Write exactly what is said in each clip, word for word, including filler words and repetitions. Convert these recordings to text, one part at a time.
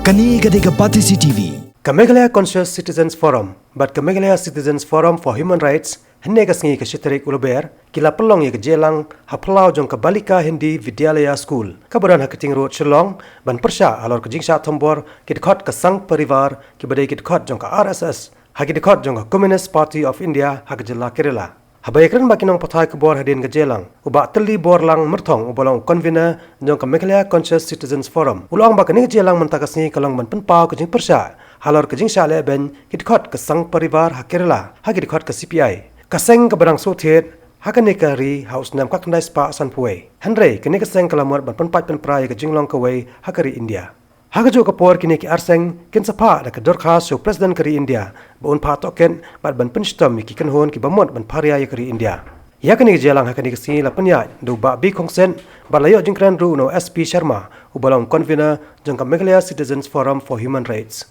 Kane ka dei ka Batesi T V. Ka Meghalaya Conscious Citizens Forum bad ka Meghalaya Citizens Forum for Human Rights hynne ka sngi ka shi tarik u Lber ki la pynlong ïa ka jingïalang ha phyllaw jong ka Balika Hindi Vidyalaya School kaba don ha Cutting Road Shillong ban pyrshah halor ka jingshah thombor ki dkhot ka Sangh Parivar kiba dei ki dkhot jong ka R S S ha ki dkhot jong ka Communist Party of India ha ka jylla Kerala. Haba ïakren bad ki nongpathai khubor hadien ka jingïalang, u Bah Tillieborlang Myrthong uba long u convener jong ka Meghalaya Conscious Citizens Forum u la ong ba kane ka jingïalang mynta ka sngi ka long ban pynpaw ka jingpyrshah halor ka jingshah lehbeiñ ki dkhot ka Sangh Parivar ha Kerala ha ki dkhot ka C P I, ka seng kaba dang shu thied ha kane ka ri ha u snem khatkhyndai spah sanphew wei. Hynrei kane ka seng ka la mut ban pynpait pynpra ïa ka jinglong kawei ha ka ri India. Ha kajuh ka por kine ki ar seng kin sa phah da ka dorkhas sha u President ka ri India ba un phah tohkit bad ban pynshitom ïa ki kynhun kiba mut ban pharia ïa ka ri India. Ïa kane ka jingïalang ha kane ka sngi la pynïaid da u Bah B Khongseit bad la ïoh jingkren ruh na u S P Sharma uba long convener jong ka Meghalaya Citizens Forum for Human Rights.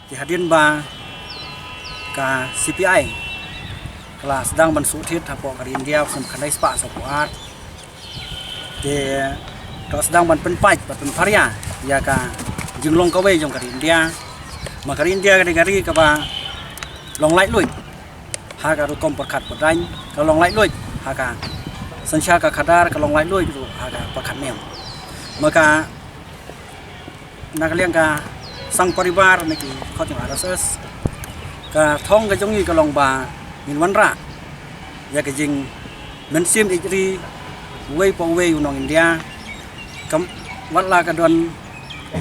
Te hadien ba ka C P I ka la sdang ban shu thied hapoh ka ri India u snem khatkhyndai spah sanphew ar, te ka la sdang ban pynpait bad pynpharia ïa ka jinglong kawei jong ka ri India. Ma ka ri India ka dei ka ri kaba long laitluid ha ka rukom pyrkhat pyrdain, ka long laitluid ha ka synshar ka khadar, ka long laitluid ruh ha ka pyrkhat niam. Ma ka na ka liang ka Sangh Parivar ne ki dkhot jong R S S, ka thong ka jong ngi ka long ba ngin wanrah ïa ka jingmynsiem ïeit ri uwei pa uwei u nong India. Kam, wat la ka don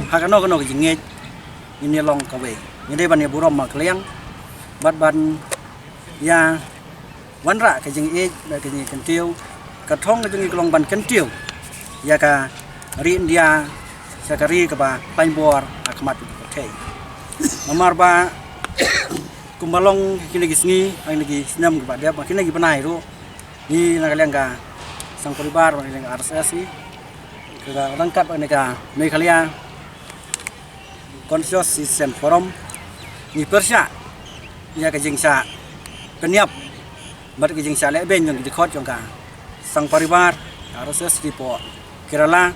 ha kano kano ka jingngeit, ngin ïa long kawei, ngi dei ban ïa burom markylliang bad ban ïa wanrah ka jingïeit bad ka jingïakyntiew. Ka thong ka jong ngi ka long ban kyntiew ïa ka ri India sha ka ri kaba khlaiñ bor ha khmat jong ka pyrthei. Namar ba kumba long ha kine ki sngi, ha kine ki snem kiba dep, ha kine ki bnai ruh, ngi na ka liang ka Sangh Parivar bad na ka liang ka R S S, ngi ka ryngkat bad na ka Meghalaya Conscious Citizen Forum, ngi pyrshah ïa ka jingshah pynïap bad ka jingshah lehbeiñ jong ki dkhot jong ka Sangh Parivar, R S S, hapoh Kerala.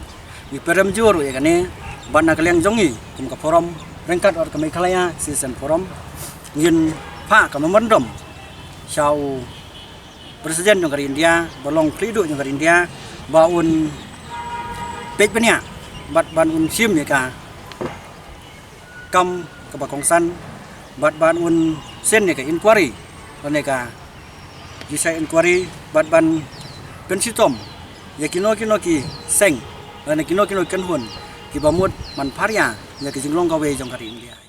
Ngi pynrem jur ïa kane bad na ka liang jong ngi kum ka forum ryngkat bad ka Meghalaya Citizen Forum, ngin phah ka memorandum sha u President jong ka ri India, ba long khlieh duh jong ka ri India, ba un peit bniah bad ban un shim ïa ka kam kaba kongsan bad ban un seng ïa ka inquiry lane ka judicial inquiry bad ban pynshitom ïa kino kino ki seng lane kino kino ki kynhun kiba mut ban pharia ïa ka jinglong kawei jong ka ri India.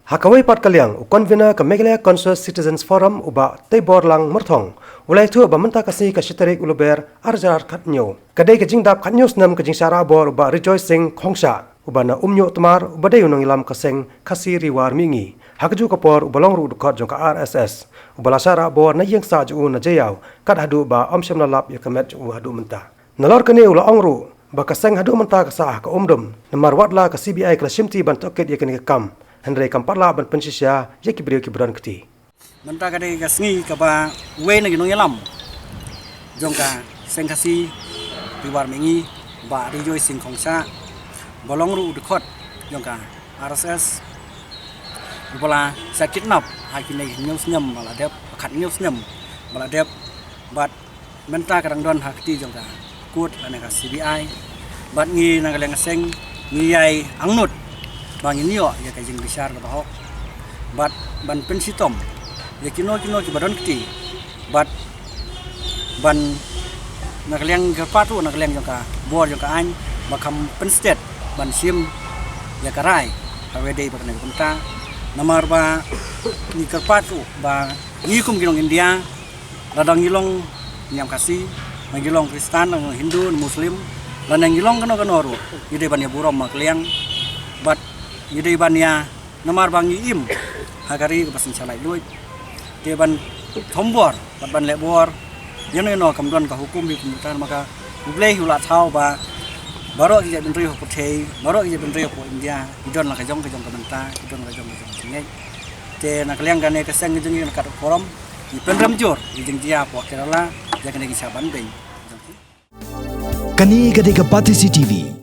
Ha kawei pat ka liang, u convener ka Meghalaya Conscious Citizens Forum u Bah Teiborlang Myrthong u la ïathuh ba mynta ka sngi ka shi tarik u Lber ar hajar arphew hynñiew ka dei ka jingdap khathynñiew snem ka jingshah rahbor u Bah Rejoice Singh Khongsha uba na Umñiuhtmar uba dei u nongïalam ka seng Khasi Ri War Mihngi. Ha kajuh ka por uba long ruh u dkhot jong ka R S S uba la shah rahbor na ïing sah jong u na Jaïaw kat haduh ba ym shym la lap ïa ka met jong u haduh mynta. Nalor kane u la ong ruh ba ka seng haduh mynta ka sah ha ka umdum namar wat la ka C B I ka la shimti ban tohkit ïa kane ka kam, hynrei kam pat lah ban pynshisha ïa ki briew kiba don kti. Mynta ka dei ka sngi kaba uwei na ki nongïalam jong ka seng Khasi Ri War Mihngi, Bah Rejoice Singh Khongsha, ba long ruh u dkhot jong ka R S S, uba la shah kidnap ha kine ki hynñiew snem ba la dep, khathynñiew snem ba la dep, bad mynta ka dang don ha kti jong ka court lane ka C B I. Bad ngi na ka liang ka seng ngi ïai angnud ba ngin ïoh ïa ka jingbishar kaba hok bad ban pynshitom ïa kino kino kiba don kti bad ban na ka liang kyrpad ruh na ka liang jong ka bor jong ka aiñ ba kham pynstet ban shim ïa ka rai ha kaba dei bad kane ka bynta. Namar ba ngi kyrpad ruh ba ngi kum ki nong India, lada ngi long niam Khasi, lada ngi long Khristan, lada ngi long Hindu, Muslim, lada ngi long kano kano ruh, ngi dei ban ïa burom markylliang bad ngi dei ban ïa, namar ba ngi im ha ka ri kaba synshar laitluid. Te ban thombor bad ban leh bor ïano ïano kam don ka hukum hi kumta, namar ka U Blei hi u la thaw ba baroh ki jaitbynriew ha pyrthei, baroh ki jaitbynriew ha India ki don la ka jong ka jong ka bynta, ki don la ka jong ka jong ka jingngeit. Te na ka liang kane ka seng ka jong ngi na ka forum ngi pynrem jur ïa ka jingjia hapoh Kerala ïa kane ka jingshah ban beiñ. Kane ka dei ka Batesi T V.